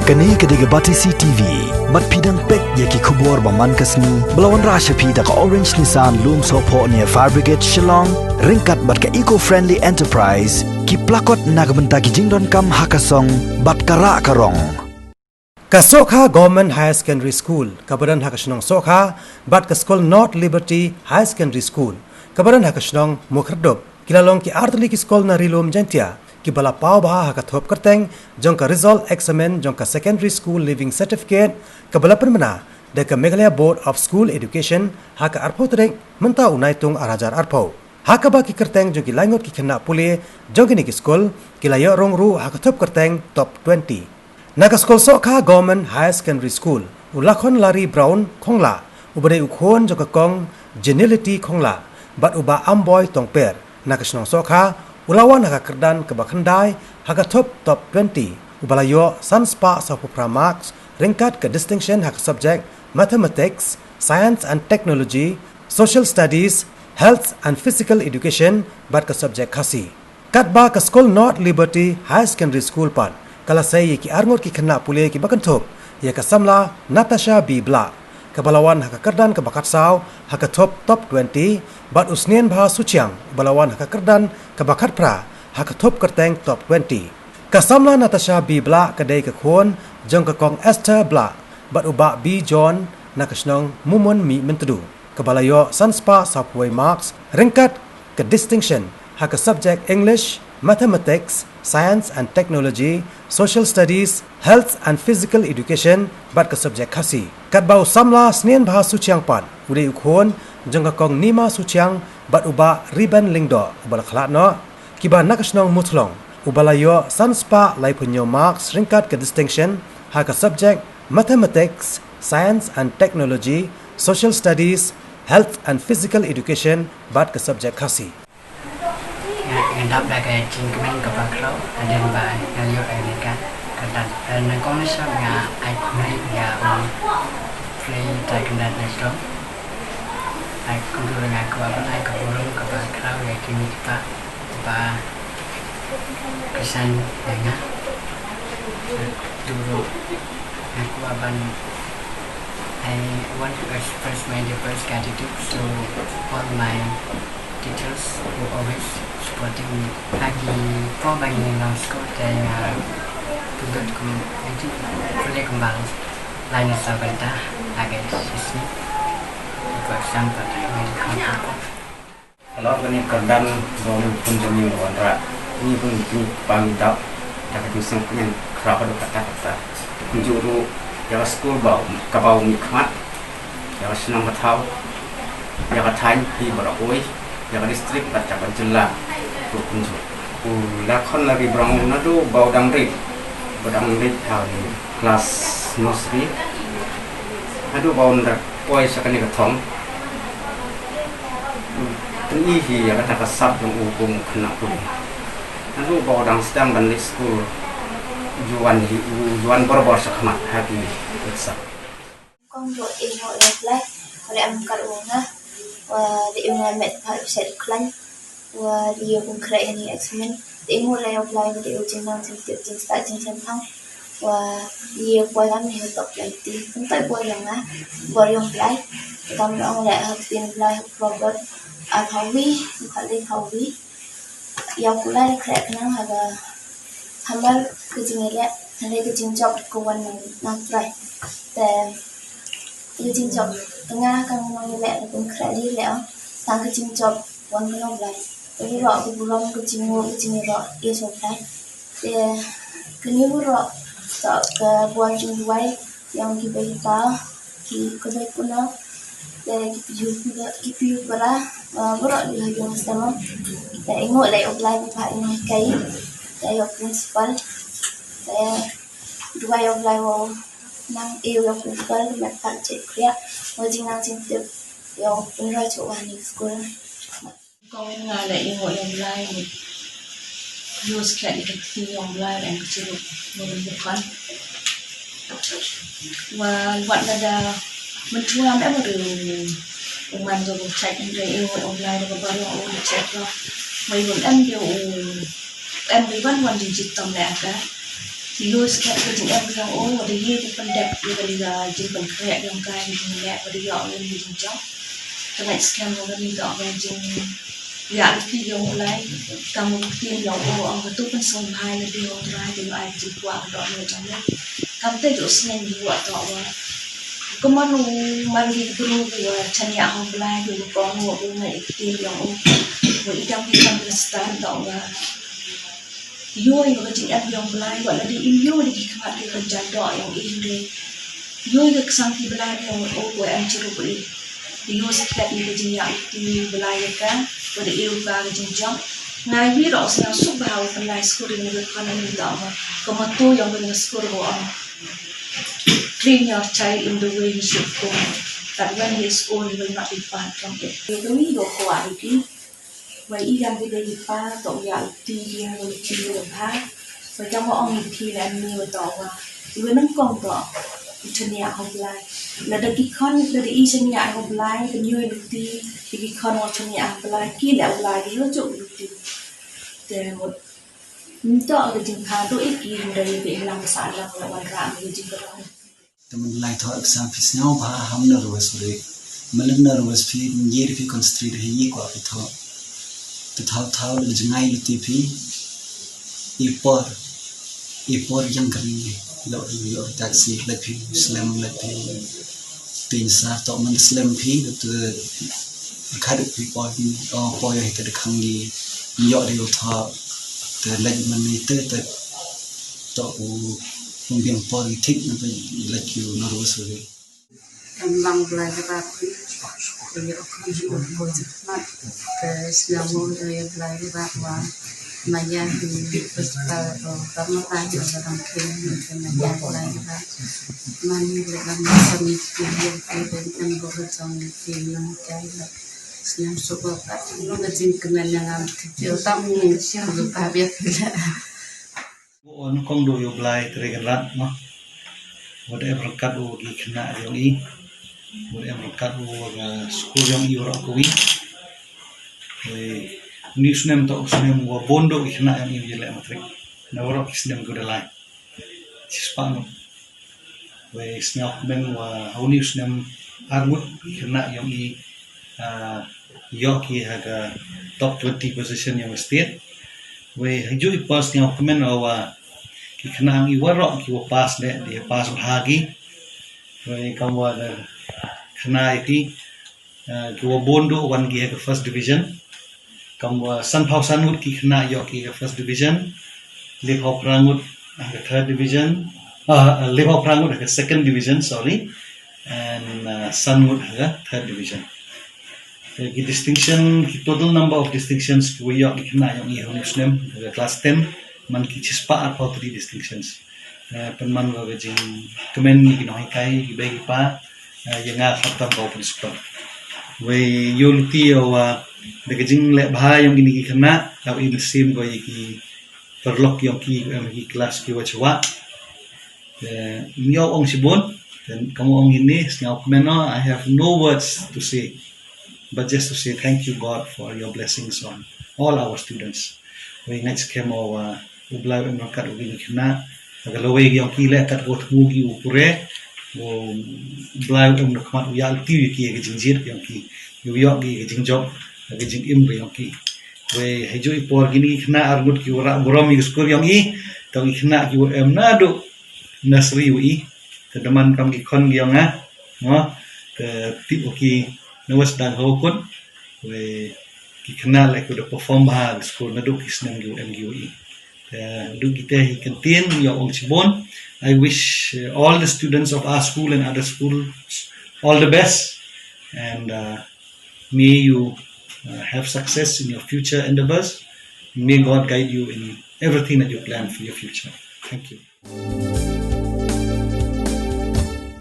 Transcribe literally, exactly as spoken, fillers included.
Kane ka dei ka Batesi T V. Bad phi dang peit ïa ki khubor ba man ka sngi ba la wanrah sha phi da ka Orange Nissan Lumsohphoh near Fire Brigade Shillong, ryngkat bad ka Eco Friendly Enterprise, ki plakot na ka bynta ki jingdonkam ha ka song bad ka rah ka rong. Ka Sohkha Government Higher Secondary School kaba don ha ka shnong Sohkha bad ka skul North Liberty Higher Secondary School kaba don ha ka shnong Mukhyrdup, ki la long ki artylli ki skul na Ri-lum Jaiñtia kiba la paw bha ha ka thup kyrteng jong ka result examen jong ka Secondary School Leaving Certificate kaba la pynbna da ka Meghalaya Board of School Education ha ka arphew tarik mynta u Naitung ar hajar arphew. Ha kaba ki kyrteng jong ki laingut ki khynnah pule jong kine ki skul ki la ïoh rung ruh ha ka thup kyrteng top twenty. Na ka skul Sohkha Government Higher Secondary School, u Lakhon Lari Brown Khongla, uba dei u khun jong ka Kong Jenility Khongla bad u Bah Amboi Tongper na ka shnong Sohkha, u la wan ha ka kyrdan kaba khyndai ha ka thup top twenty, uba la ïoh san spah sawphew phra marks ryngkat ka distinction ha ka subject Mathematics, Science and Technology, Social Studies, Health and Physical Education bad ka subject Khasi. Katba ka skul North Liberty Higher Secondary School pat ka la sei ïa ki arngut ki khynnah pule kiba kynthup ïa ka samla Natasha B Blah, kaba la wan ha ka kyrdan kaba khatsaw ha ka thup top twenty, bad u Snienbha Suchiang uba la wan ha ka kyrdan kaba khatphra ha ka thup kyrteng top twenty. Ka samla Natasha B Blah ka dei ka khun jong ka Kong Esther Blah bad u Bah B John na ka shnong Mumun Mihmyntdu, kaba la ïoh san spah sawphew wei marks ryngkat ka distinction ha ka subject English, Mathematics, Science and Technology, Social Studies, Health and Physical Education bad ka subject Khasi. Katba u samla Snienbha Suchiang pat u dei u khun jong ka Kong Nima Suchiang bad u Bah Riben Lyngdoh uba la khlad noh, kiba na ka shnong Muthlong, uba la ïoh san spah laiphew hynñiew marks ryngkat ka distinction ha ka subject Mathematics, Science and Technology, Social Studies, Health and Physical Education bad ka subject Khasi. Nga, nga dap da ka jingkmen kaba khraw hadien ba nga ïoh ïa kane ka kyrdan. Nyngkong nyngkong nga ai khublei ïa u Frei Trai Kynrad Nongstoiñ. Ai kumjuh ruh nga kwah ban ai ka burom kaba khraw ïa ki kmie ki kpa ba kyrshan ïa nga. Kumjuh ruh nga kwah ban, I want to express my deepest gratitude to all my teachers who always supporting me. Ha ki por ba ngi long skul te nga pynlut kum, nga ju pule kumba lai na saw kynta ha ka shisngi. For example, nga ju kham happy. Halor kane ka kyrdan ba u khun jong ngi u la wanrah, ngi bun ngi pang dap da ka jingsngewkhia khraw haduh katta katta. Kumjuh ruh ïa ka skul ba u, kaba u mihkhmat, ïa ka shnong ka thaw, ïa ka thaiñ hi baroh kawei, ïa ka district bad ïa ka jylla ruh kumjuh. U Lakhon Lari Brown naduh ba u dang rit, ba u dang rit ha u class nursery, naduh ba un da poi sha kane ka thong. Pyn-i hi ïa kata ka sap jong u kum u khynnah pule. Naduh ba u dang sdang ban leit skul, u ju wan hi, u ju wan bor bor shakhmat ha ki exam. Kong ruh i nguh ïa u Blai, u la em kat u nga, wa dei u nga met ha u shet u khlaiñ, wa dei u khreh ïa ni exam. Dei nguh ïa u Blai, wa dei u jingnang jingtip jingstad jingshemphang, wa dei u poi lam ni ha top twenty. Kumta i bor ïa nga, bor ïa u Blai. Kam ong leh ha ktien Blai ha Proverb arphew wei, khatlai arphew wei. Ïa u Blai la khreh khnang haba hamar ka jingïaleh, hynrei ka jingjop ka wan na, na U Trai. Te ka jingjop, te nga ka nongïaleh la pynkhreh lei lei, tang ka jingjop wan na U Blai. Te baroh ka burom, ka jingnguh, ka jingïaroh, ïa sha U Blai. Te kane baroh, to ka bor jingduwai, ïa ki bei ki pa, ki kynthei kynnoh, te ki pyrshah, ki pyrshah para, ah, baroh ki la ïoh sdang. Te i nguh lei ïa u Blai ba i hikai, te ïa u principal, te duwai ïa u Blai u nang ïa u principal, met pat check kriah, u jingnang jingtip, ïa u pynroi chuh wan i skul. Kong nga la ïoh ïa u Blai, ïoh skhem ïa ka kti ïa u Blai, em ka jingmut, mut bukan. Wa wat lada mynta em ruh u man ka bu chait, em ruh ïoh ïa u Blai da ka baroh u chait ruh. Wa ïoh em ïoh u em ruh wan wan jingjitom leh ka. Ïoh skhem ka jingim jong u, wat ïa ka pyndep ïa ka jingpynkhreh jong ka, ïa ka jingleh, wat ïa ka jingjop. Ka ngeit skhem wa kane ka jing ïa lynti jong u Blai, kam u ktien jong u, ong ka tu pynsngewbha ïa lade ha u Trai, te ai ka jingkwah ka dohnud jong u. Kam te ju sneng ju wa to wa. Kumno u man ki bru ki wa chaniah ha u Blai, ki wa kong wa u ngai ktien jong u. Wa i dang ki kam ka stan to wa. Ïoh ïa ka jingim jong u Blai, wat lada im ïoh da ki khmat ki kynja doh jong i hynrei. Ïoh ïa ka ksang ki Blai jong u ko em chirup i. Ïoh skhem ïa ka jingïaid ki Blai ïa ka, wat da ïoh ka ka jingjop. Nga ïohi ruh sngewsuk bha u pynlai skur ïa ka khon ïa ka ma. Ka motto jong ka skur ko ong. Train your child in the way he should go, that when he is old, he will not depart from it. Ïa ka wi ko ko a ki. Wei i dang ki dei i pa, to ïa u ti ïa u ti ïa bha. Wei dang wa ong i ti la ni wa to wa. I wa nang kong to. I chaniah ha u Blai. Lada ki khon, lada i chaniah ha u Blai, ka ñiuh i ti, ki khon wa chaniah ha u Blai, ki la u Blai, ki wa juk i ti. Te mut. Nto ka jingpha to i ki dei i lang sa lang la wan ra ka jingpha. Te mynlai thoh ka sam phi sngewbha ham nervous re. Mynlai nervous phi, ngi phi concentrate hi ngi kwah phi thoh. Te thaw thaw le jngai lynti phi. I por, i por yang kari. Lo lo taxi le phi slem le phi. Tin sa to man slem phi te khat phi por phi. Oh, por ya te khang ngi. Yo de thoh. Te le man ni te te to u pung biang por i thik na te le ki nervous re. Kan lang Blai ka rak. Ka ïoh kham jingmut ko jingmat. Ka sñiaw mo da ïa Blai ka rak wa. Maya hi pesta ro kam ma ka hi ka ram khin hi ka maya Blai ka rak. Man hi le lam ma sa mi ki hi ki den en bo ka jong ki nang kai la. Sñiaw so ko ka nong ka jingkmen yang am ki ïoh tam ni sñiaw ka ba bia ki la. Wan kong do ïa u Blai Trai Kynrad mo. Wat em ryngkat u ki khynnah jong i. Wat em ryngkat u ka skul jong i waroh kawi. Wei, une u snem to u snem wa bun do ki khynnah jong i u ïaleh matrik. Na waroh ki snem ko da lai. Chispah ngut. Wei sñiaw kmen wa ha une u snem ar ngut ki khynnah jong i, ah, ïoh ki ha ka top twenty position jong ka state. Wei ha ju i pass sñiaw kmen wa ki khynnah jong i waroh ki wa pass ne, di pass bha ki. Wei kam wa da khynnah ïa ki, ah, ki wa bun do wan ki ha ka first division. Kam wa sanphaw san ngut ki khynnah ïoh ki ha ka first division. Laiphaw phra ngut ha ka third division. Ah, laiphaw phra ngut ha ka second division, sorry. And, ah, san ngut ha ka third division. Ki distinction, ki total number of distinctions ki wa ïoh ki khynnah jong i ha une u snem ha ka class ten, man ki chispah arphaw tylli distinctions. Eh, pynman wa ka jingkmen ïa ki nonghikai, ki bei ki pa, eh, ïa nga khamtam ka u principal. Wei ïoh lynti ïa wa da ka jingleh bha jong kine ki khynnah, ka u i mynsiem ko ïa ki paralok jong ki, em, ki klas ki wa chwa. Eh, ïoh ong shibun, then kam ong ini, sñiaw kmen no, I have no words to say, but just to say thank you God for your blessings on all our students. Wei ngeit skhem wa u Blai u em ryngkat u kine ki khynnah. Ka lawei ki ong ki leh kat ko thmu ki u pure. U Blai u em ryngkat u ïa lynti ki ka jingjied ki ong ki. U ïoh ki ka jingjop, ka jingim ki ong ki. Wei ha ju i por kine ki khynnah ar ngut ki u rah burom i ka skul ong i. Tang i khynnah ki u em na du nursery u i. Te daman kam ki khon ki ong nga. Mo, te tip u ki na was dang ho kun. Wei ki khynnah leh ki da perform bha ha skul naduh ki snem ki em ki i. Te naduh kita hi kyntien ïa ong shibun. I wish, uh, all the students of our school and other schools all the best, and, uh, may you, uh, have success in your future endeavors. May God guide you in everything that you plan for your future. Thank you.